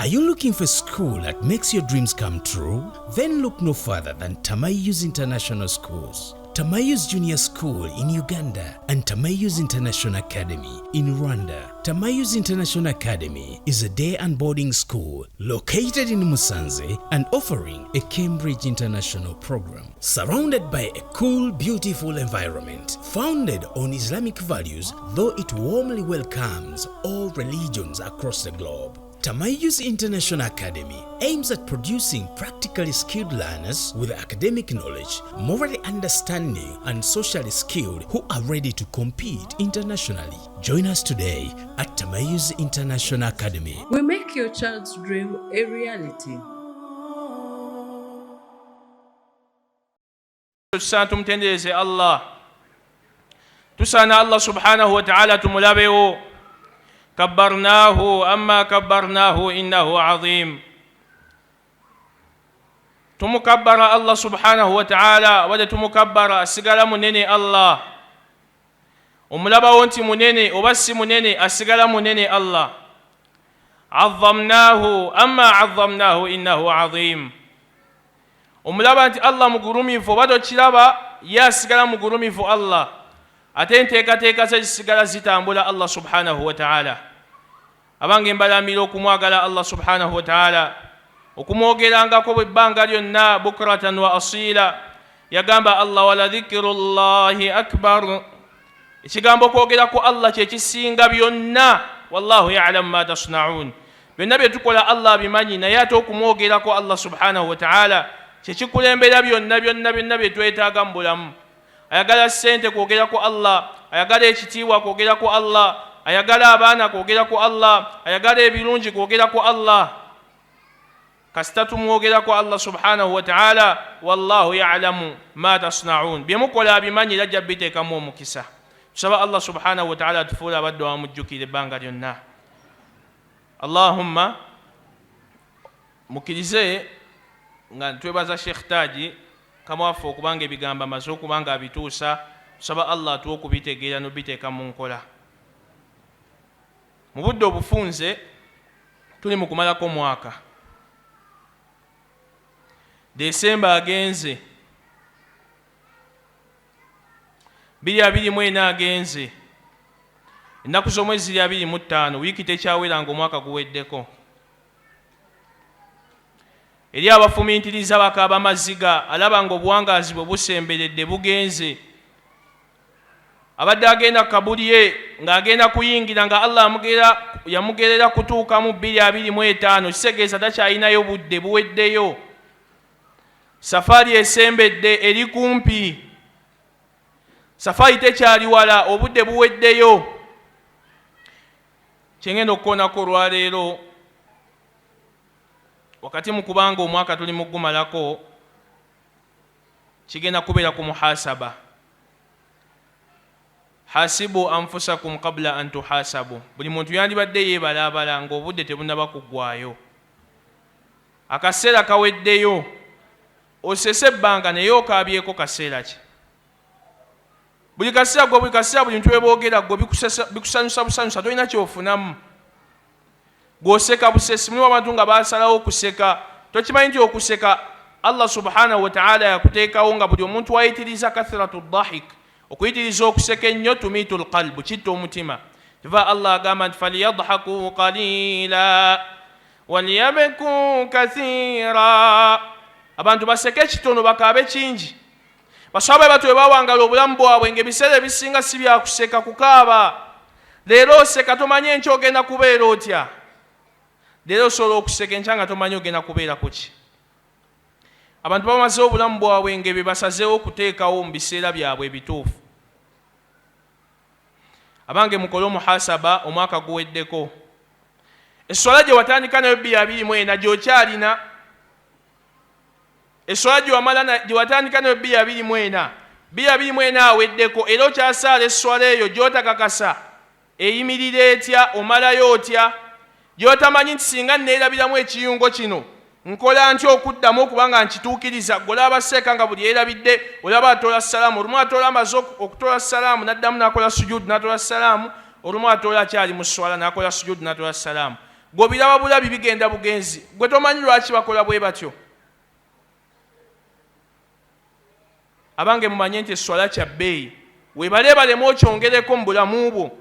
Are you looking for a school that makes your dreams come true? Then look no further than Tamayouz International Schools. Tamayouz Junior School in Uganda and Tamayouz International Academy in Rwanda. Tamayouz International Academy is a day and boarding school located in Musanze and offering a Cambridge International program. Surrounded by a cool, beautiful environment, founded on Islamic values, though it warmly welcomes all religions across the globe. Tamayouz International Academy aims at producing practically skilled learners with academic knowledge, morally understanding, and socially skilled who are ready to compete internationally. Join us today at Tamayouz International Academy. We make your child's dream a reality. Tusaana tumutendereze Allah, tusaana Allah subhanahu wataala tumulabewo. Kabbarnahu amma kabbarnahu innahu azim. Tumukabbara Allah subhanahu wataala, oba tetumukabbara asigala munene. Allah omulabawo nti munene oba si munene, asigala munene. Allah azamnahu amma azamnahu innahu azim. Omulaba nti Allah mugulumivu oba tokiraba, ye asigala mugulumivu Allah, ate enteekateeka ze zisigala zitambula. Allah subhanahu wataala, abange mbalamira okumwagala Allah subhanahu wataala, okumwogerangako bwe bbanga lyonna, bukratan wa asila. Yagamba Allah, wala dhikiru llahi akbar. Ekigambo okwogera ku Allah kyekisinga byonna. Wallahu yalamu ma tasnaun. Byonna bye tukola Allah abimanyi, naye ate okumwogerako Allah subhanahu wataala kyekikulembera byonna byonna byonna bye twetaaga mu bulamu. Ayagala ssente, kwogera ku Allah. Ayagala ekitiibwa, kwogera ku Allah. Ayagala abaana, kwogera ku Allah. Ayagala ebirungi, kwogera ku Allah. Kasita tumwogerako Allah subhanahu wataala, wallahu yalamu ma tasnaun, byemukola abimanyi era ajja biteekamu omukisa. Tusaba Allah subhanahu wataala atufuule abaddu abamujjukira ebbanga lyonna. Allahumma mukkirize nga twebaza Sheikh Taji kamwaffe okubanga ebigambo amaze okuba nga abituusa. Tusaba Allah atuwe okubitegeera nobiteeka mu nkola mu budde obufunze. Tuli mu kumalako mwaka, Desemba agenze, 2024 agenze, ennaku z'omwezi ziri 25, wiiki tekyawera nga omwaka guweddeko. Eri abafumintiriza bakaaba maziga, alaba nga obuwangaazi bwe busemberedde, bugenze. Abadde agenda kabuli ye ng'agenda kuyingira nga Allah yamugerera kutuukamu 2025, kitegeeza takyalinayo budde, buweddeyo. Safaari esembedde, eri kumpi, safaari tekyali wala, obudde buweddeyo. Kyengenda okukoonako olwaleero, wakati mu kubanga omwaka tuli mu gumalako, kigenda kubeera ku muhasaba. Hasibu anfusakum qabula an tuhasabu. Buli muntu yandibadde yeebalaabala ng'obudde tebunaba kuggwayo, akaseera kaweddeyo. Osese ebbanga naye okaabyeko kaseera ki? Buli kaseera gwe, buli kaseera, buli ntu weboogera gwe bikusanyusa busanyusa, tolina kyofunamu, gw'oseka busesi. Mulimu abantu nga basalawo okuseka. Tokimanyi nti okuseka Allah subhanahu wataala yakuteekawo nga buli omuntu ayitiriza kathratu dahik, okuyitiriza okuseka ennyo, tumiitu lqalbu, kitta omutima. Kiva Allah agamba nti falyadhaku qalila walyabku kathira, abantu baseke kitono, bakaabe kingi. Baswaba batyo bwe bawangala obulamu bwabwe, ng'ebiseera ebisinga si byakuseka, kukaaba. Leero oseka, tomanyi enkya ogenda kubeera otya. Leero osobola okuseka, enkya nga tomanyi ogenda kubeera kuki. Abantu bamaze obulamu bwabwe ng'ebyo basazeewo okuteekawo mu biseera byabwe ebituufu. Abange mukole omuhasaba, omwaka guweddeko. Esswala gye watandika nayo 2024 gy'okyalina? Esswala gyewamala, gyewatandika nayo 2024, 2024 aweddeko, era okyasaala esswala eyo gy'otakakasa eyimirira etya, omalayo otya, gy'otamanyi nti singa neerabiramu ekiyungo kino nkola ntya okuddamu okuba nga nkituukiriza. Gwe olaba seeka nga buli yeerabidde, olaba atoola salaamu, olumu atoola amaze okutoola salaamu n'addamu n'akola sujudu n'atoola salaamu, olumu atoola akyali mu swala n'akola sujudu n'atoola salaamu. Gwe obiraba bulabi bigenda bugenzi, gwe tomanyi lwaki bakola bwe batyo. Abange mumanye nti esswala kya bbeeyi, weebaleebalemu okyongereko mu bulamu bwo.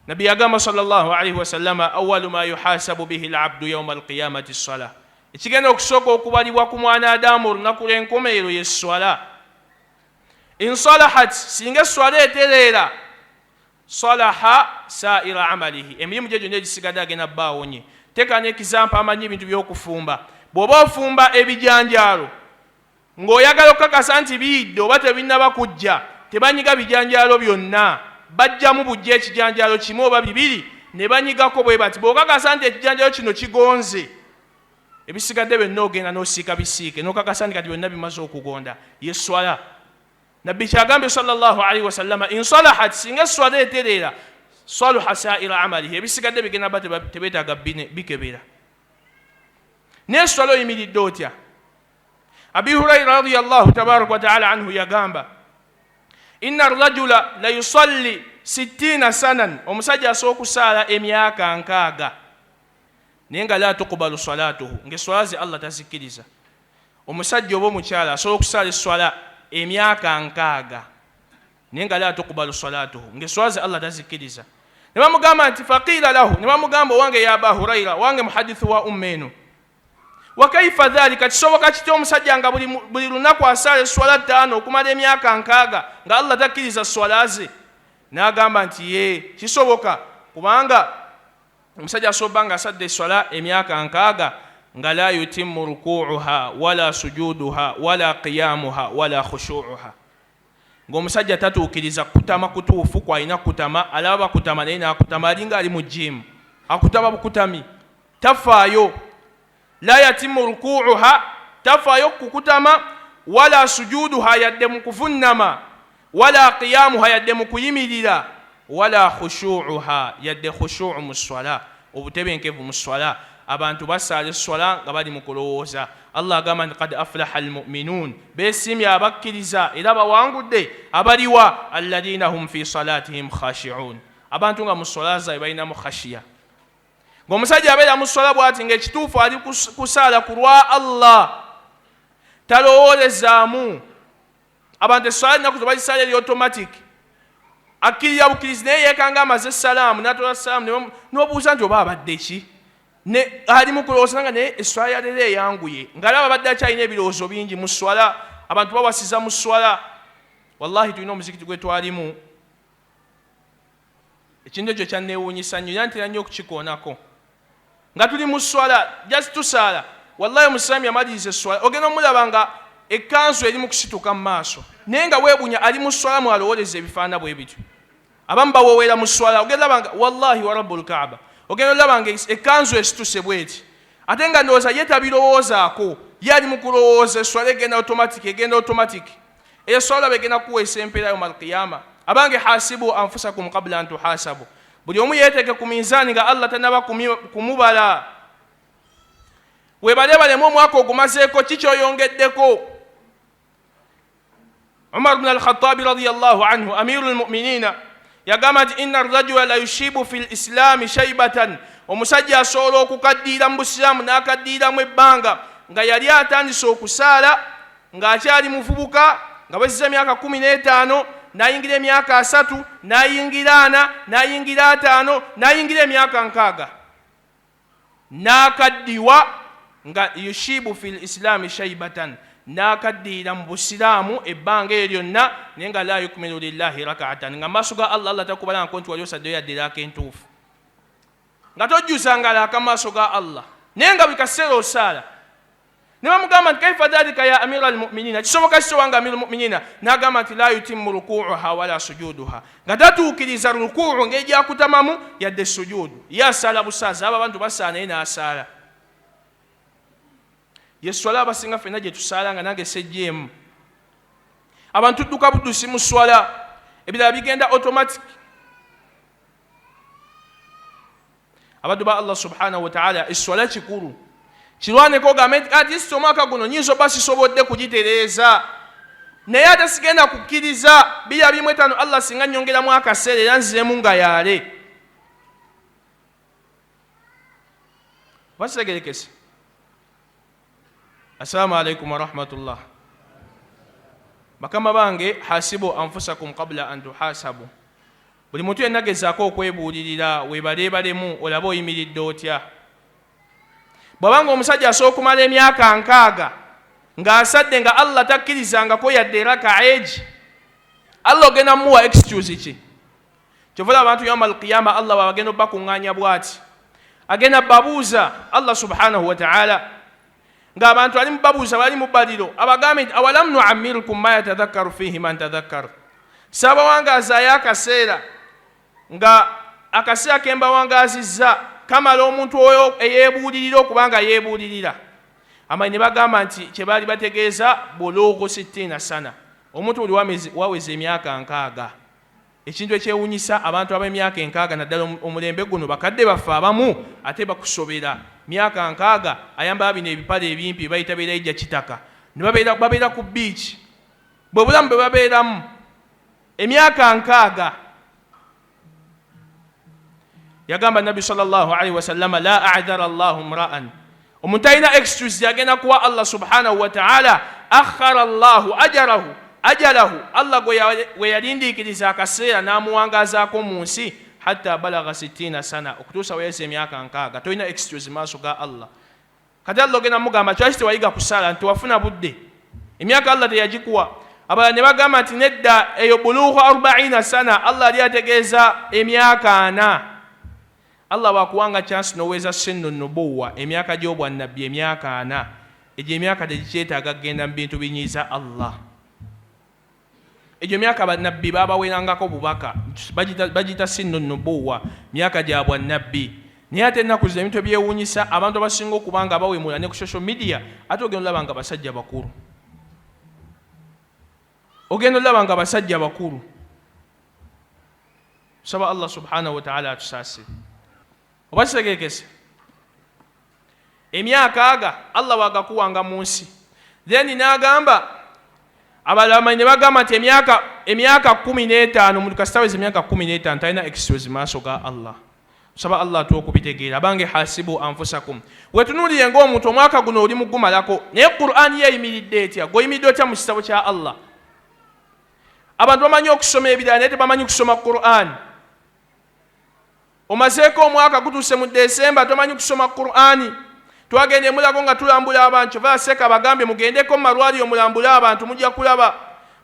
Nabbi yagamba sallallahu alaihi wasallama, awalu ma yuhasabu bihi labdu yauma alqiyamati ssala, ekigenda okusooka okubalibwa ku mwana Adamu olunaku lw'enkomerero yesswala. Insalahat, singa esswala etereera, Salaha saira amalihi, emirimu gye gyonna egisigadde agenda bba awonye. Teeka n'ekizampa amanyi ebintu by'okufumba. Bw'oba ofumba ebijanjaalo ng'oyagala okukakasa nti biyidde oba tebinnaba kujja, tebanyiga bijanjaalo byonna, bajjamu bujja ekijanjaalo kimu oba bibiri ne banyigako bwe bati. Bw'okakasa nti ekijanjaalo kino kigonze, ebisigadde byonna ogenda n'osiika bisiike n'okakasa nti kati byonna bimaze okugonda. Ye swala. Nabbi kyagambye sallallahu alaihi wasallama, insalahat, singa esswala etereera, saluha saira amalihi, ebisigadde bigenda ba tebetaaga bikebera. Naye esswala oyimiridde otya? Abi Huraira radiyallahu tabaraka wataala anhu yagamba, inna rajula la yusalli sittiina sanan, omusajja asobola okusaala emyaka 60 naye nga la tukubalu salatuhu, ngaesswala ze Allah tazikkiriza. Omusajja oba omukyala asobola okusaala esswala emyaka 60 naye nga la tukubalu salatuhu, ngaesswala ze Allah tazikkiriza. Ne bamugamba nti faqiila lahu, ne bamugamba owange ya Aba Huraira, owange muhadithu wa umma eno, wa kaifa dhalika, kisoboka kitya omusajja nga buli lunaku asaala esswala 5 okumala emyaka 60 nga Allah takkiriza swala ze? N'agamba nti ye kisoboka, kubanga omusajja asobola nga asadde esswala emyaka 60 nga la yutimmu rukuuha wala sujuduha wala qiyamuha wala khushuuha, ng'omusajja tatuukiriza kutama kutuufu kwalina kutama, alaba bakutama naye n'akutama, alinga ali mu jiimu, akutama bukutami, tafaayo. La yatimu rukuuha, tafaayo kukutama, wala sujuduha, yadde mu kuvunnama, wala qiyamuha, yadde mu kuyimirira, wala khushuuha, yadde khushuu mu swala, obutebenkevu mu swala. Abantu basaala esswala nga bali mu kulowooza. Allah agamba nti kad aflaha almuminuun, beesiimye abakkiriza era bawangudde abaliwa, alladhina hum fi salatihim khashiun, abantu nga mu swala zaabwe balinamu khashiya. Ng'omusajja abeera mu swala bw'ati ng'ekituufu ali kusaala ku lwa Allah, talowoolezaamu. Abantu esswala ennaku zo bagisaala eri automatic, akkirira bukkirizi naye yeekanga amaze essalaamu n'atola salaamu, n'obuuza nti oba abadde ki, ne ali mu kulowooza nga naye esswala ya leero eyanguye, ng'alaba abadde akyalina ebirowoozo bingi mu swala. Abantu bawasiza mu swala. Wallahi tulina omuzikiti gwe twalimu, ekintu ekyo kyanneewuunyisa nnyo era ntera nnyo okukikoonako nga tuli mu swala, just tusaala. Wallahi omusiraamu yamaliriza esswala, ogenda omulaba nga ekkanzu eri mu kusituka mu maaso, naye nga weebunya ali mu swala mwalowooleza ebifaana bwe bityo. Abamu bawoowera mu swala, ogenda olaba nga wallahi wa rabbul kaaba, ogenda olaba nga ekkanzu esituse bweti, ate nga ndowooza ye tabirowoozaako, ye ali mu kulowooza esswala egenda automatic, egenda automatic. Eyo swala begenda kuweesa empeera yawma alqiyama. Abange hasibu anfusakum qabla an tuhasabu, buli omu yeeteeke ku minzaani nga Allah tanaba kumubala. Webalebalemu omwaka ogumazeeko, ki kyoyongeddeko? Umar bnu Alkhatabi radiallahu anhu, amiru lmuminina, yagamba nti inna rajula la yushibu fi lislaami shaibatan, omusajja asobola okukaddiira mu busiraamu n'akaddiiramu ebbanga nga yali atandise okusaala ng'akyali muvubuka, nga bwezza emyaka 15 n'ayingira emyaka 30, n'ayingira 40, n'ayingira 50, n'ayingira emyaka 60, n'akaddiwa nga yushibu fi lislaami shaibatan, n'akaddiira mu busiraamu ebbanga eryo lyonna, naye nga la yukmilu lillahi rakaatan, nga maaso ga Allah Allah takubalangako nti wali osaddeyo yadde eraaka entuufu, nga tojjuza ngalaaka maaso ga Allah, naye nga buli kaseera osaala. Ne bamugamba nti kaifa dhalika ya amira almuminina, kisoboka kitya owange amira almuminina? N'agamba nti la yutimmu rukuuha wala sujuduha, nga tatuukiriza rukuu ng'egyakutamamu yadde sujudu, ye asaala busaazi. Abo abantu basaala naye n'asaala yeswala abasinga ffenna gye tusaala, nga nange sejjeemu. Abantu tudduka buddusi mu swala, ebirala bigenda automatic. Abaddu ba Allah subhanahu wataala, esswala kikulu, kirwaneko ogambe nti at least omwaka guno nyinza oba sisobodde kugitereeza, naye ate sigenda kukkiriza 2025 Allah singa nnyongeramu akaseera era nziremu nga yaale. Oba kitegerekese? Assalamu alaikum warahmatullah. Bakama bange, hasibu anfusakum qabla an tuhasabu. Buli muntu yenna gezaako okwebuulirira, weebaleebalemu olabe oyimiridde otya. Bw'abanga omusajja asobola okumala emyaka 60 ng'asadde nga Allah takkirizangako yadde raka egi, Allah ogenda mumuwa excuse ki? Kyova abantu yauma alqiyama Allah bwabagenda obbakuŋŋaanya bw'ati, agenda babuuza Allah subhanahu wataala, ng'abantu ali mubabuuza, bali mu bbaliro, abagambe nti awalam nuammirukum ma yatadhakkaru fihi man tadhakkar, saabawangazaayo akaseera nga akaseera ke mbawangaazizza kamala omuntu oyo eyeebuulirira okuba nga yeebuulirira. Amanyi ne bagamba nti kye baali bategeeza bulughu sittiina sana, omuntu buli waweza emyaka 60. Ekintu ekyewunyisa, abantu ab'emyaka 60, naddala omulembe guno, bakadde baffe abamu ate bakusobera. Myaka 60 ayambala bino ebipale ebimpi bayita beerayijja kitaka, ne babeera ku biiki, bwe bulamu bwe babeeramu emyaka 60. Yagamba Nabbi sallallahu alaihi wasallama, la adhara llahu mra'an, omuntu alina excuse yagenda kuwa Allah subhanahu wataala, akhara llahu ajarahu ajalahu, Allah gwe yalindiikiriza akaseera n'amuwangazaako mu nsi, hatta balagha sittiina sana, okutuusa weyeza emyaka 60. Tolina excuse maaso ga Allah. Kati Allah ogenda mugamba kyaki tewayiga kusaala, nti wafuna budde, emyaka Allah teyagikuwa? Abalala ne bagamba nti nedda, eyo bulughu arubaina sana, Allah ali ategeeza emyaka 40. Allah bwakuwanga chance noweza sinnu nubuwa, emyaka gy'obwannabbi, emyaka 40, egyo emyaka tegikyetaaga kugenda mu bintu binyiiza Allah. Egyo emyaka bannabbi babawerangako bubaka, bagiyita sinnu nubuwa, myaka gya bwannabbi. Naye ate ennaku zino ebintu ebyewuunyisa, abantu abasinga okuba nga bawemula ne ku social media, ate ogenda olaba nga basajja bakulu, ogenda olaba nga basajja bakulu. Saba Allah subhanahu wataala atusaasire. Oba kitegerekese? Emyaka aga Allah wagakuwanga mu nsi. Then n'agamba abalala ne bagamba nti emyaka 15, omuntu kasita aweza emyaka 15 talina excuse maaso ga Allah. Saba Allah atuwe okubitegeera. Abange, hasibu anfusakum, wetunuulire ng'omuntu omwaka guno oli mugumalako, naye Qur'ani yeyimiridde etya? Gweoyimiridde otya mu kitabo kya Allah? Abantu bamanyi okusoma ebirala naye tebamanyi kusoma Qur'ani. Omazeeko omwaka, gutuuse mu Desemba, tomanyi kusoma Qur'ani. Twagenda emulago nga tulambula abantu, kyova seeka bagambye mugendeko mu malwaliro mulambule abantu, mujja kulaba,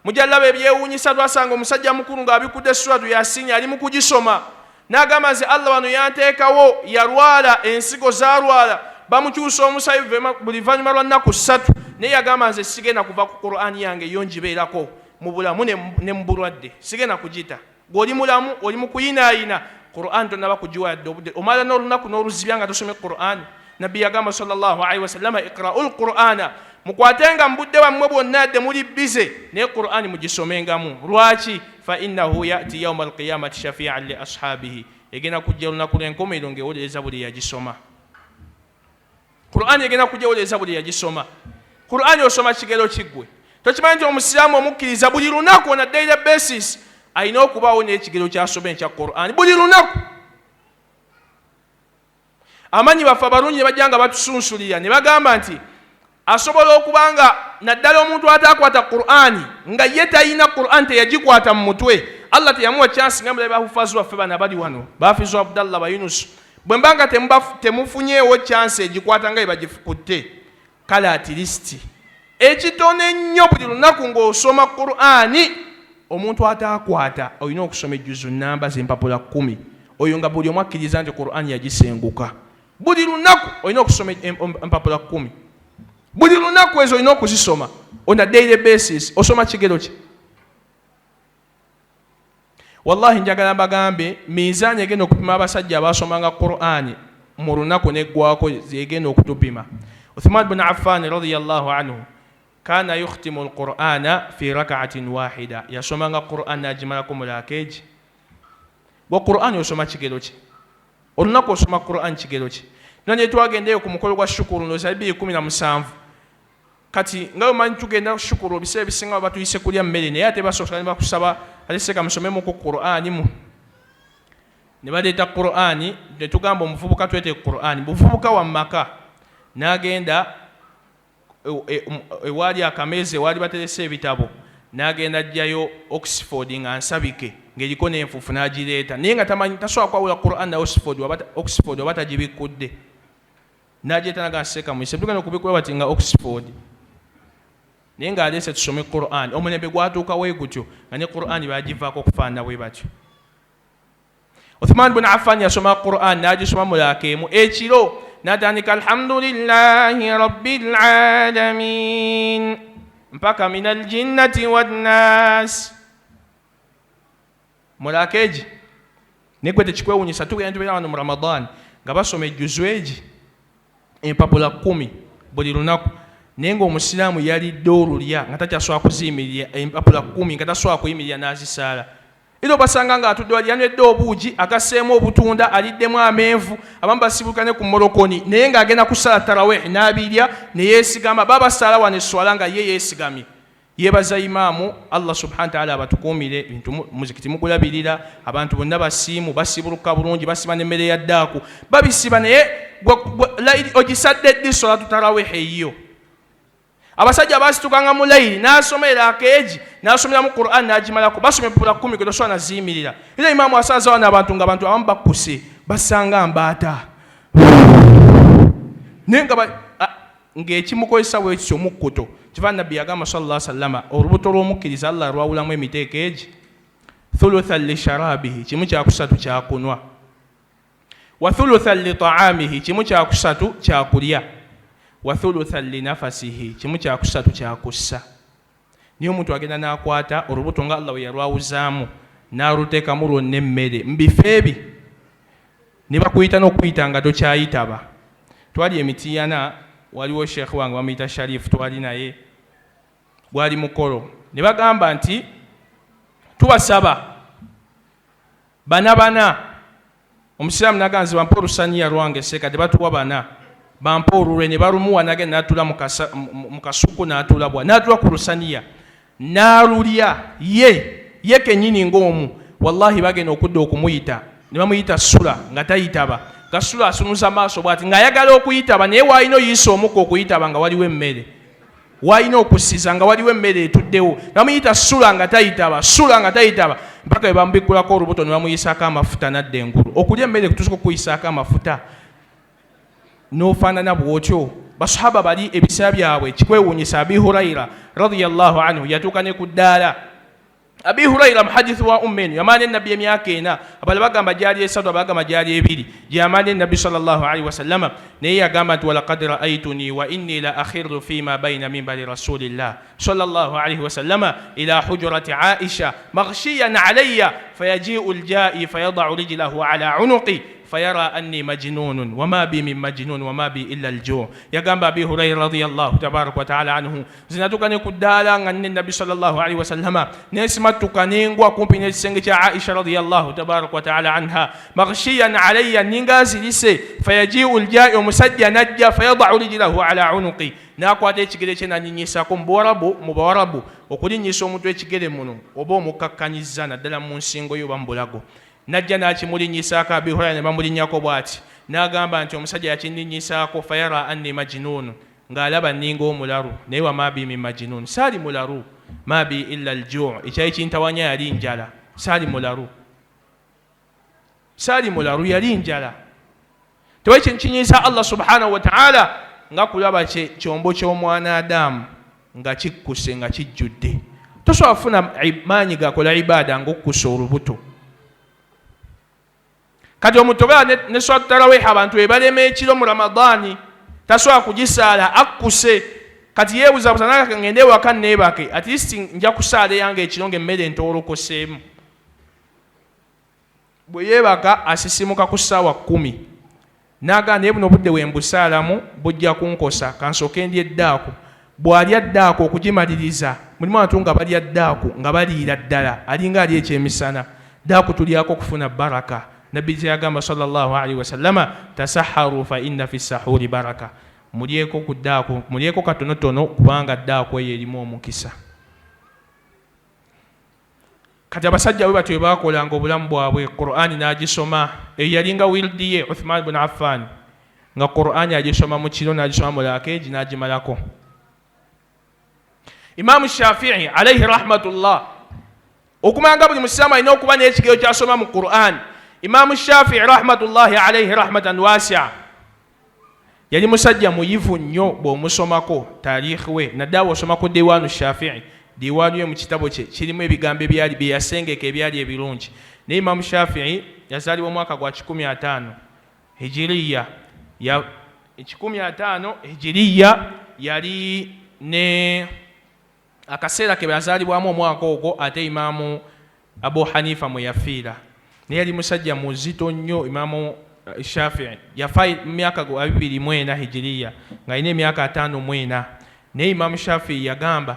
mujja laba ebyewuunyisa. Twasanga omusajja mukulu ng'abikudde suratu Yasiini, ali mu kugisoma, n'agamba nze Allah wano yanteekawo. Yalwala ensigo zaalwala, bamukyusa omusayi buli vanyuma lwa nnaku 3, naye yagamba nze sigenda kuva ku Qur'ani yange, yo ngibeerako mu bulamu ne mu bulwadde, sigenda kugita. Gw'oli mulamu, oli mu kuyinaayina, Qur'an tonaba kugiwa yadde obudde, omala n'olunaku n'oluzibya nga tosomye Qur'an. Nabbi yagamba sallallahu alaihi wasallama, iqra'u lqur'ana, mukwatenga mu budde bwammwe bwonna yadde muli bize, naye Qur'ani mugisomengamu. Lwaki? Fa innahu yati yauma alqiyamati shafian li ashabihi, egenda kujja olunaku lw'enkomerero ng'ewolereza buli yagisoma. Qur'ani egenda kujja ewolereza buli yagisoma. Qur'ani osoma kigero kiggwe? Tokimanyi nti omusiraamu omukkiriza buli lunaku on a daily basis alina okubaawo n'ekigero kyasoma ekya Qur'ani buli lunaku? Amanyi baffe abalungi ne bajja nga batusunsulira ne bagamba nti asobola okuba nga naddala omuntu ataakwata Qur'ani, nga ye talina Qur'ani, teyagikwata mu mutwe, Allah teyamuwa chance, nga mulabe bahufazi baffe bano abali wano, bafizu Abdallah, Bayunus, bwe mba nga temufunyeewo chance egikwata nga bwe bagikutte, kale at least ekitono ennyo buli lunaku ng'osoma Qur'ani. Omuntu ataakwata olina okusoma ejjuzu namba z'empapula 10, oyo nga buli omu akkiriza nti Qur'ani yagisenguka. Buli lunaku olina okusoma empapula 10 buli lunaku, ezo olina okuzisoma on a daily basis. Osoma kigero ki? Wallahi njagala mbagambe, mizaani egenda okupima abasajja abasomanga Qur'ani mu lunaku neggwako zegenda okutupima. Uthman bun Affan radiyallahu anhu kana yukhtimu alqur'ana fi rakaatin wahida, yasomanga Qur'an nagimalako mulakeegi. Gwe Qur'ani osoma kigero ki olunaku? Osoma Qur'an kigero ki? Nanye twagendeyo ku mukolo gwa Shukuru ndowooza 2017. Kati nga omanyi tugenda Shukuru, ebiseera ebisinga batuyise kulya mmere, naye ate basooka ne bakusaba, ate seka musomemuku Qur'ani mu. Ne baleeta Qur'ani, ne tugamba omuvubuka twete Qur'ani. Muvubuka wa maka n'agenda ewaali akameeza ewaali baterese ebitabo, n'agenda ajjayo Oxford nga nsabike ng'eriko n'enfuufu n'agireeta, naye nga tamanyi, tasobola kwawula Quran na Oxford, Oxford oba tagibikkudde. N'agireeta naga seeka muyise tugenda okubikkula bati nga Oxford, naye ng'aleese tusome Quran. Omulembe gwatuukawo gutyo nga ne Quran bagivaako okufaanana bwe batyo. Uthman bun Affan yasoma Quran n'agisoma mulaaka emu ekiro, n'atandika alhamdulillahi rabbil alamin mpaka min aljinnati wannas mulaaka egi. Naye gwe tekikwewunyisa tugenda tubeera wano mu Ramadan nga basoma ejjuzu egi empapula 10 buli lunaku, naye ng'omusiraamu yalidde olulya nga takyasobola kuziyimirira empapula 10, nga tasobola kuyimirira n'azisaala. Era obasanga ng'atudde wali yanywedde obuugi agasseemu obutunda, aliddemu amenvu, abamu basibuka ne ku molokoni, naye ng'agenda kusala tarawih n'abirya ne yeesigama. Baba basaala wano esswala nga ye yeesigamye, yeebaza imaamu. Allah subhana taala abatukuumire bintu, muzikiti mugulabirira, abantu bonna basiimu, basibuluka bulungi, basiba n'emmere ya ddaaku babisiba, naye ogisadde ddi solatu tarawih eyiyo? Abasajja basitukanga mu layiri n'asomera akeegi n'asomeramu Quran n'agimalako, basoma empapula 10 gwe tosobola naziyimirira. Era imaamu asaaza wano abantu nga abantu abamu bakkuse basanga mbaata, naye nga ng'ekimukozesa bwekityo omukkuto kiva. Nabbi yagamba sallallahu sallama, olubuto lw'omukkiriza Allah lwawulamu emiteeko egi: thuluthan lisharabihi, kimu kyakusatu kyakunwa, wa thuluthan li taamihi, kimu kyakusatu kyakulya, wa thuluthan li nafasihi, kimu kyakusatu kyakussa. Naye omuntu agenda n'akwata olubuto nga Allah we yalwawuzaamu n'aluteekamu lwonna emmere mu bifo ebi ne bakuyita n'okuyita nga tokyayitaba. Twali emitiyana, waliwo sheekh wange bamuyita Sharifu, twali naye gwali mukolo, ne bagamba nti tubasaba bana bana. Omusiraamu naganzi bampa olusaniya lwange seeka, tebatuwa bana, bampa olulwe, ne balumuwa, nagenda natula mu kasuku, natula bwa natula ku lusaniya n'alulya ye ye kennyini ng'omu. Wallahi bagenda okudda okumuyita ne bamuyita sula nga tayitaba, nga sula asunuza maaso bwati ng'ayagala okuyitaba, naye waalina oyisa omukka okuyitaba nga waliwo emmere, walina okusiza nga waliwo emmere etuddewo. Bamuyita sula nga tayitaba, sula nga tayitaba, mpaka bwe bamubikkulako olubuto ne bamuyisaako amafuta nadda engulu. Okulya emmere kutuuka okuyisaako amafuta n'ofaanana bw'otyo. Basahaba bali ebiseera byabwe kikwewuunyisa. Abi Huraira radiyallahu anhu yatuuka ne ku ddaala. Abi Huraira muhadithu wa umma eno, yamaana enabbi emyaka 4, abalala bagamba gyali 3, abagamba gyali 2 gyamaana enabbi sallallahu alaihi wasallama. Naye yagamba nti walaqad raaituni wa inni la akhiru fima baina mimbari rasulillah sallallahu alaihi wasallama ila hujurati Aisha maghshiyan alayya fayajiu ljai fayadau rijlahu ala unuqi fayara anni majnunun wama bi min majnun wama bi illa alju. Yagamba Abi Huraira radiyallahu tabaraka wataala anhu, zinatuuka ne ku ddaala nga nne nabbi sallallahu alaihi wasallama, nensimattuka nengwa kumpi n'ekisenge kya Aisha radiyallahu tabaraka wataala anha, maghshiyan alayya, ninga azirise, fayajiu ljai, omusajja najja, fayadau rijlahu ala unuqi, n'akwata ekigere kye nanyinyisako. Mu bawarabu okulinnyisa omuntu ekigere muno oba omukakkanyiza naddala mu nsingo yo oba mu bulago. Najja n'akimulinnyisaako, Abi Hurayra ne bamulinnyako bw'ati, n'agamba nti omusajja yakinninnyisaako, fayara anni majnuunu, ng'alaba nninga omulalu, naye wama bi min majnuun, saali mulalu, ma bi illa aljuu, ekyali kintawanya yali njala, saali mulalu, saali mulalu, yali njala. Tewali kintu kinyiisa Allah subhanahu wataala nga kulaba kyombo ky'omwana Adamu nga kikkuse nga kijjudde. Tosobola kufuna maanyi gakola ibaada ng'okkusa olubuto. Kati omuntu obeera ne swatu tarawihi, abantu ebalema ekiro mu Ramadaani, tasobola kugisaala akkuse. Kati yeebuzabuza naga ngende ewaka neebake, at least nja kusaala eyange ekiro ng'emmere entoolokoseemu. Bwe yeebaka asisimuka ku ssaawa 10, n'agamba naye buno obudde bwe mbusaalamu bujja kunkosa, kansooke ndya eddaaku. Bw'alya ddaako okugimaliriza, mulimu abantu nga balya ddaaku nga baliira ddala alinga ali ekyemisana. Ddaaku tulyako okufuna baraka. Nabbi kyeyagamba sallallahu alaihi wasallama, tasaharu fa inna fi sahuri baraka, mulyeko ku ddaaku, mulyeko katonotono kubanga ddaaku eyo erimu omukisa. Kati abasajja bwe batyo bwe baakolanga obulamu bwabwe, Qur'ani n'agisoma. Eyo yalinga wirdi ye Uthman bun Affan, nga Qur'ani agisoma mu kiro, n'agisoma mu laakeegi n'agimalako. Imaamu Shafii alaihi rahmatullah, okumanga buli musiraamu alina okuba n'ekigero ky'asoma mu Qur'ani. Imaamu Shafii rahmatullahi alaihi rahmatan wasia yali musajja muyivu nnyo. Bw'omusomako taarikhi we, naddala bw'osoma ku Diwaanu Shafii, diwaanu ye mu kitabo kye kirimu ebigambo ebyali bye yasengeka ebyali ebirungi. Naye Imaamu Shafii yazaalibwa omwaka gwa 150 hijiriya, ya 150 hijiriya. Yali ne akaseera ke yazaalibwamu omwaka ogwo ate Imaamu Abu Hanifa mwe yafiira. Naye yali musajja muzito nnyo. Imaamu Shafii yafa mu myaka 24 hijiriya, ng'alina emyaka 54. Naye Imaamu Shafii yagamba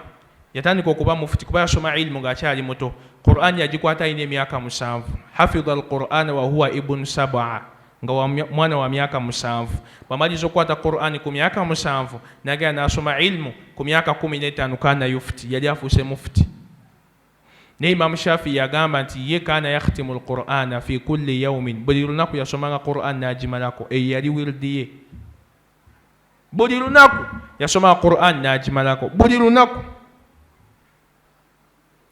yatandika okuba mufuti kuba yasoma ilimu ng'akyali muto. Qur'an yagikwata alina emyaka 7. Hafidha al-Qur'an wa huwa ibnu sab'a, nga mwana wa myaka 7. Bw'amaliriza okukwata Qur'an ku myaka 7, n'agenda n'asoma ilimu ku myaka 15. Kana yufuti, yali afuuse mufuti. Naye Imaamu Shafii yagamba nti ye kana yakhtimu lqur'ana fi kulli yaumin, buli lunaku yasomanga Qur'an n'agimalako. Eyo yali wirdi ye, buli lunaku yasomanga Qur'an n'agimalako, buli lunaku.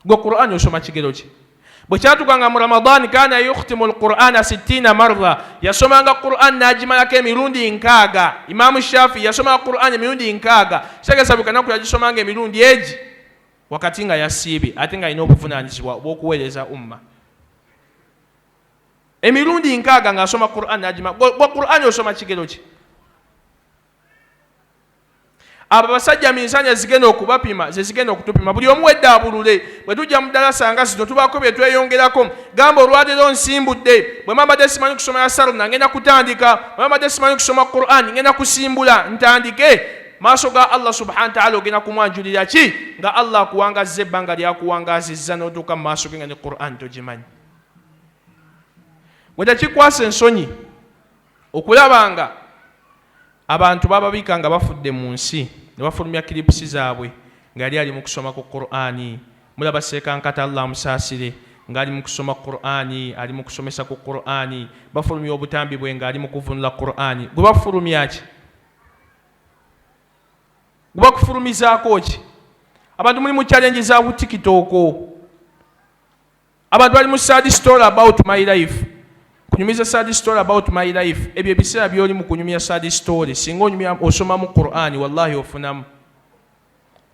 Gwe Qur'an osoma kigero ki? Bwe kyatukanga mu Ramadan, kana yukhtimu lqur'ana 60 marra, yasomanga Qur'an n'agimalako emirundi 60. Imaamu Shafi yasomanga Qur'an emirundi 60, kitegeeza buli kanaku yagisomanga emirundi egi, wakati nga yasiibye ate ng'alina obuvunaanyizibwa obw'okuweereza umma. Emirundi 60 ng'asoma Qur'an n'agima. Gwe Qur'an osoma kigero ki? Abo abasajja minzani ezigenda okubapima ze zigenda okutupima. Buli omu wedde abulule. Bwe tujja mu ddalasa nga zino, tubaako bye tweyongerako. Gamba, olwaleero nsimbudde, bwe mbadde simanyi kusoma ya saruna, ngenda kutandika. Bwe mbadde simanyi kusoma Qur'an, ngenda kusimbula ntandike. Maaso ga Allah subhana taala ogenda kumwanjulira ki, nga Allah akuwangazza ebbanga lyakuwangazizza n'otuuka mu maaso ge nga ne Qur'an togimanyi? Bwe tekikwasa ensonyi okulaba nga abantu bababika nga bafudde mu nsi ne bafulumya clips zaabwe nga yali ali mu kusoma ku Qur'ani? Mulaba Sekankata, Allah amusaasire, ng'ali mu kusoma Qur'ani, ali mu kusomesa ku Qur'ani, bafulumya obutambi bwe ng'ali mu kuvunula Qur'ani. Gwe bafulumya ki? Gwe bakufulumizaako ki? Abantu muli mu challenge za ku TikTok, abantu bali mu sad story about my life, kunyumiza sad story about my life. Ebyo ebiseera byoli mu kunyumya sad story, singa onyumya osomamu Qur'ani, wallahi ofunamu.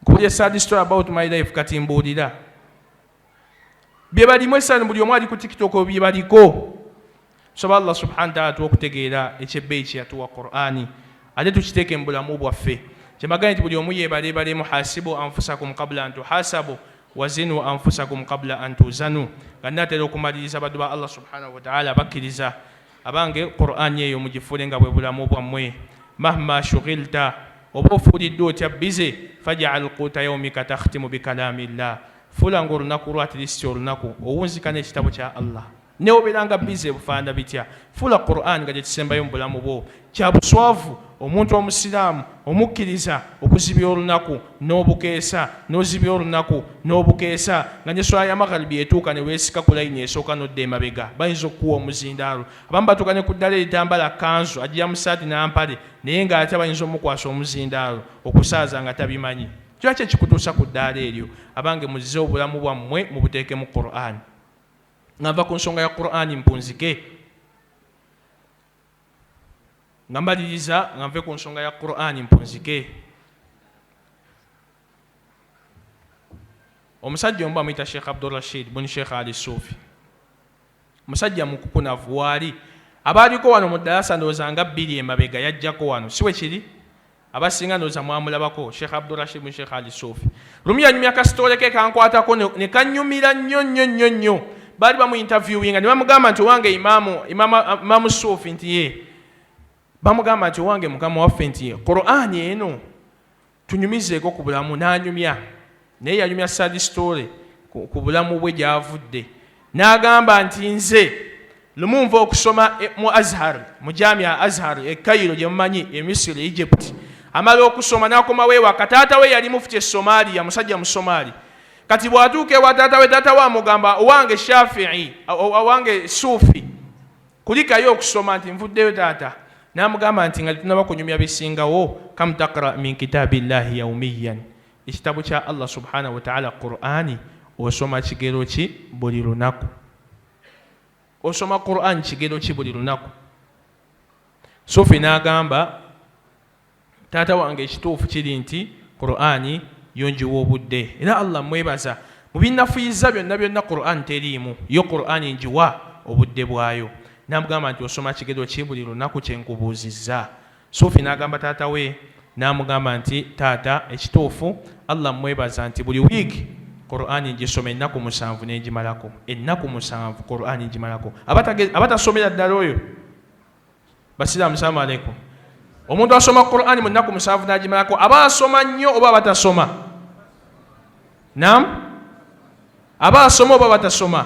Nkubulya sad story about my life, kati mbuulira bye balimu esani. Buli omu ali ku TikTok bye baliko. Tusaba Allah subhana taala tuwa okutegeera ekyebbeeyi kye yatuwa Qur'ani, ate tukiteeke mu bulamu bwaffe. Kyemagambye nti buli omu yeebaleebalemu. Hasibu anfusakum qabla an tuhasabu, wazinu anfusakum qabla an tuzanu. Nga nnaatera okumaliriza, abaddu ba Allah subhanahu wataala, bakkiriza abange, Qur'ani eyo mugifuule nga bwe bulamu bwammwe. Mahma shughilta, oba ofuuliddwa otya busy, fajal quuta yaumika takhtimu bikalamillah. Fuula nga olunaku lwa, at least olunaku, owunzika n'ekitabo kya Allah. Neobeeranga busy bufaanana bitya, fuula Quran nga gyekisembayo mu bulamu bwo. Kya buswavu omuntu omusiraamu omukkiriza okuzibya olunaku n'obukeesa, n'ozibya olunaku n'obukeesa, nga ne swala ya magharibi etuuka ne weesika ku layini esooka n'odda emabega, bayinza okukuwa omuzindaalo. Abamu batuuka ne ku ddala eritambala kanzu, agira mu saati n'ampale, naye ng'ate bayinza omukwasa omuzindaalo okusaaza nga tabimanyi. Kiba ki ekikutuusa ku ddaala eryo? Abange, muzze obulamu bwammwe mubuteekemu Qur'ani. Nga nva ku nsonga ya Qur'ani mpunzike, nga mbaliriza, nga nve ku nsonga ya Qur'ani mpunzike. Omusajja omu bamuyita Sheekh Abdurashid buni Sheekh Ali Suufi, musajja mukukunavu. Waali abaaliko wano mu ddalasa, ndowooza nga 2 emabega yajjako wano, si we kiri? Abasinga ndowooza mwamulabako, Sheekh Abdurashid buni Sheekh Ali Suufi. Lumu yanyumya ka story ke kankwatako ne kanyumira nnyo nnyo nnyo nnyo. Baali bamu interviewinga ne bamugamba nti, owange Imaamu Suufi, nti ye bamugamba nti, owange mukama waffe, nti ye Qur'ani eno tunyumizeeko ku bulamu. N'anyumya, naye yanyumya sad story ku bulamu bwe gy'avudde. N'agamba nti, nze lumu nva okusoma mu Azhar, mu Jamia Azhar e Cairo gye mumanyi, e Misiri, Egypt. Amala okusoma n'akomawo ewaka. Taata we yali mufuti e Somalia, musajja mu Somaali. Kati Kati bw'atuuka ewa taata we, taata we amugamba, owange Shafii, owange Suufi, kulikayo okusoma. Nti nvuddeyo taata. N'amugamba nti nga tetunaba kunyumya bisingawo, kam taqra min kitaabi llahi yaumiyan, ekitabo kya Allah subhanahu wataala Qur'ani osoma kigero ki buli lunaku? Osoma Qur'ani kigero ki buli lunaku? Suufi n'agamba, taata wange, ekituufu kiri nti Qur'ani yo ngiwa obudde, era Allah mwebaza mu binnafuyiza byonna byonna Qur'an teriimu, yo Qur'ani ngiwa obudde bwayo. N'amugamba nti osoma kigero ki buli lunaku kyenkubuuzizza? Suufi n'agamba taata we, n'amugamba nti taata, ekituufu Allah mwebaza nti buli wiiki Qur'ani ngisoma ennaku 7 nengimalako, ennaku 7 Qur'ani ngimalako. Abatasomera ddala oyo basiraamu, salaamu aleikum. Omuntu asoma Qur'ani mu nnaku 7 n'agimalako aba asoma nnyo oba abatasoma? Nam, aba asoma oba batasoma?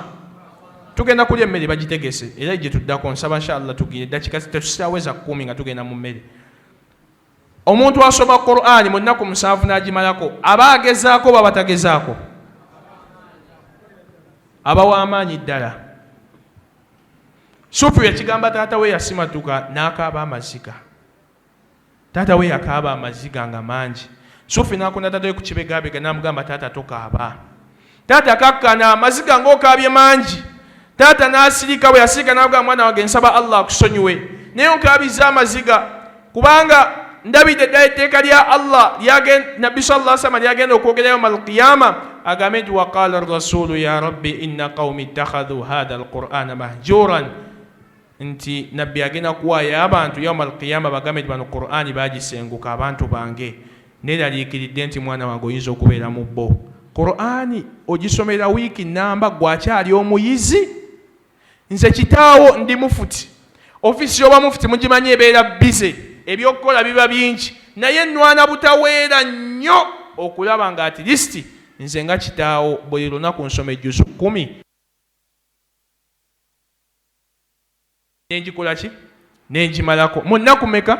Tugenda kulya emmere bagitegese era gye tuddako. Nsaba inshallah tugire eddakiika tetusitaweza 10 nga tugenda mu mmere. Omuntu asoma Qur'ani mu nnaku 7 n'agimalako aba agezaako oba batagezaako? Aba w'amaanyi ddala. Suufi yakigamba taata we, yasimatuka n'akaaba amaziga. Taata we yakaaba amaziga nga mangi. Suufi n'akonda taata we ku kibegabega n'amugamba, taata tokaaba, taata kakkana, amaziga ng'okaabye mangi. Taata n'asirika. Bwe yasirika n'agamba, mwana wange, nsaba Allah akusonyiwe, naye onkaabiza amaziga kubanga ndabidde ddala etteeka lya Allah nabbi salla salama lyagenda okwogera yauma alqiyama, agambe nti waqala rasulu ya rabbi inna qaumi ittakhadhu hatha alqur'ana mahjuran, nti nabbi agenda kuwaayo abantu yauma alqiyama bagambe nti bano Qur'ani bagisenguka abantu bange. Neeraliikiridde nti mwana wange oyinza okubeera mu bo. Qur'ani ogisomera wiiki namba, gwakyali omuyizi. Nze kitaawo ndi mufuti, ofiisi y'oba mufuti mugimanyi ebeera busy, ebyokukola biba bingi, naye nnwana butaweera nnyo okulaba nga at least nze nga kitaawo buli lunaku nsoma ejjuzu 10 nenjikola ki, nenjimalako mu nnaku meka?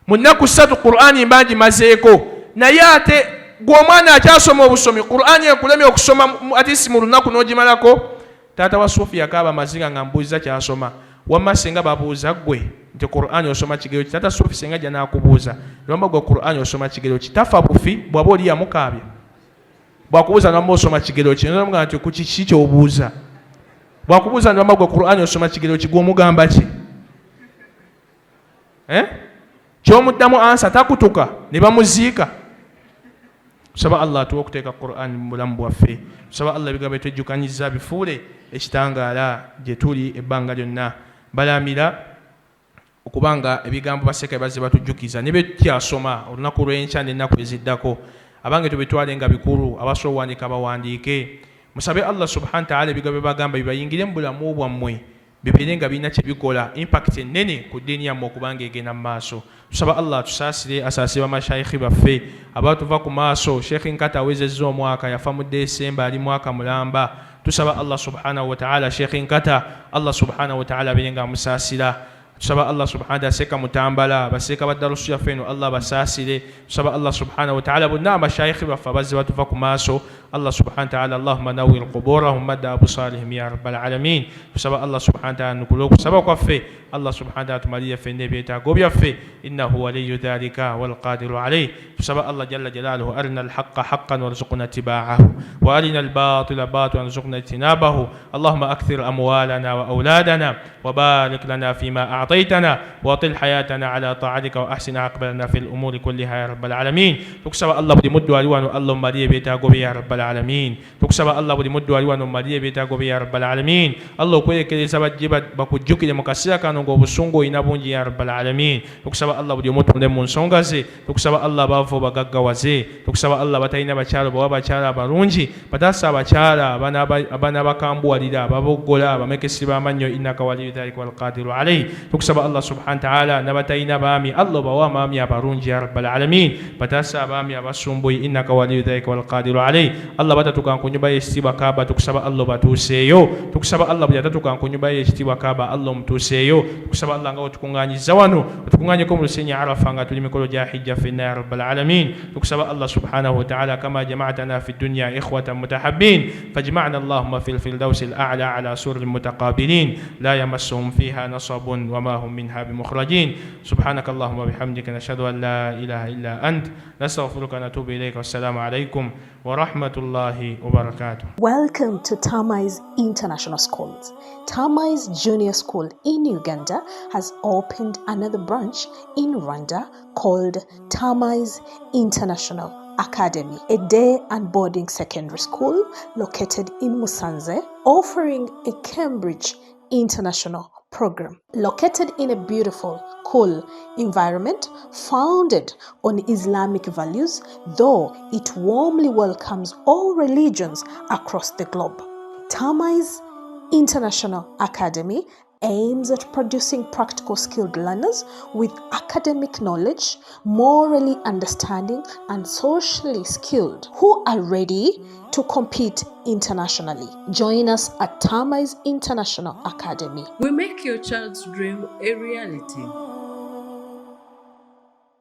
Mu nnaku 3 Qur'ani mba ngimazeeko. Naye ate gwe omwana akyasoma obusomi, Qur'ani ekulemye okusoma at least mu lunaku n'ogimalako. Taata wa Suufi yakaaba amaziga nga mbuuziza kyasoma. Wamma singa babuuza ggwe nti Qur'ani osoma kigero ki, taata Suufi singa ajja n'akubuuza newamba gwe Qur'ani osoma kigero ki, tafa bufi bw'aba oli yamukaabya. Bwakubuuza newamba osoma kigero ki, nomugamba nti ku kiki ky'obuuza? Bwakubuuza newamba gwe Qur'ani osoma kigero ki, gw'omugamba ki? Kyomuddamu ansa takutuka ne bamuziika. Tusaba Allah atuwe okuteeka Qur'an mu bulamu bwaffe. Tusaba Allah ebigambo byetwejjukanyiza bifuule ekitangaala gye tuli ebbanga lyonna. Balamira okubanga ebigambo baseka bazze batujjukiza ne betukyasoma olunaku lw'enkya n'ennaku eziddako, abange tubitwale nga bikulu. Abasobola owandiika bawandiike, musabe Allah subhana taala ebigambo byebagamba bibayingire mu bulamu bwammwe, bibeere nga birina kye bikola impact ennene ku ddiini yammwe okubanga egenda mu maaso. Tusaba Allah atusaasire, asaasire bamashayikhi baffe abatuva ku maaso. Sheikh Nkata awezezza omwaka, yafa mu Desemba, ali mwaka mulamba. Tusaba Allah subhanahu wataala Sheikh Nkata Allah subhanahu wataala abeere nga amusaasira. Tusaba Allah subhanahu wataala Seeka Mutambala, baseeka ba darusu yaffe eno, Allah abasaasire. Tusaba Allah subhanahu wataala bonna amashayikhi baffe abazze batuva ku maaso, Allah subhanahu wataala allahumma nawir quburahum madda absarihim ya rabbal alamin. Tusaba Allah subhanahu wataala nukule okusaba kwaffe, Allah subhanahu wataala tumalire ffenna ebyetaago byaffe, innahu waliyu dhalika walqadiru alayh. Tusaba Allah jalla jalaluhu, arina alhaqa haqqan warzuqna tibaahu wa arina albatila batilan warzuqna ijtinabahu. Allahumma akthir amwalana wa auladana wa barik lana fima a'taytana wa atil hayatana ala ta'atika wa ahsin aqbalana fi lumuri kulliha ya rabbal alamin. Tukusaba Allah buli muddu ali wano, Allah omumalire ebyetaago bye ya rabbal alamin. Tukusaba Allah buli muddu ali wano omumalire ebyetaago bye ya rabbal alamin. Allah okwerekereza bajje bakujjukire mu kaseera kano ng'obusungu olina bungi ya rabbal alamin. Tukusaba Allah buli omu otunde mu nsonga ze. Tukusaba Allah abaavu obagaggawaze. Tukusaba Allah batalina bakyala obawe abakyala abalungi, bataasa abakyala abanabakambuwalira, ababoggola, abamekesi b'amannyo, innaka waliyu dhalika walqadiru alayhi. Tukusaba Allah subhana taala n'abatalina baami, Allah obawe amaami abalungi ya rabbal alamin. Bataasa abaami abasumbuyi, innaka waliyu dhalika walqadiru alayh. Allah, batatuka ku nyumba y'ekitiibwa Kaaba, tukusaba Allah obatuuseeyo. Tukusaba Allah, buli atatuka ku nyumba y'ekitiibwa Kaaba, Allah omutuuseeyo. Tukusaba Allah, nga otukuŋŋaanyiza wano, otukuŋŋaanyeko mu lusenyi Arafa nga tuli mikolo gya hijja ffenna ya rabbal alamin. Tukusaba Allah subhanahu wataala, kama jamaatana fi dunya ikhwatan mutahabbin, fajmana allahuma fi lfirdausi al-a'la ala sururin mutaqabilin la yamassuhum fiha nasabun wama hum minha bimukhrajin. Subhanaka allahuma bihamdika, nashhadu an la ilaha illa ant, nastaghfiruka natubu ilaika. Wassalamu alaikum warahmatullahi wabarakatuh. Welcome to Tamai's International Schools. Tamai's Junior School in Uganda has opened another branch in Rwanda called Tamai's International Academy, a day and boarding secondary school located in Musanze, offering a Cambridge International program. Located in a beautiful, cool environment founded on Islamic values, though it warmly welcomes all religions across the globe. Tamai's International Academy aims at producing practical skilled learners with academic knowledge, morally understanding, and socially skilled who are ready to compete internationally. Join us at Tamai's International Academy. We make your child's dream a reality.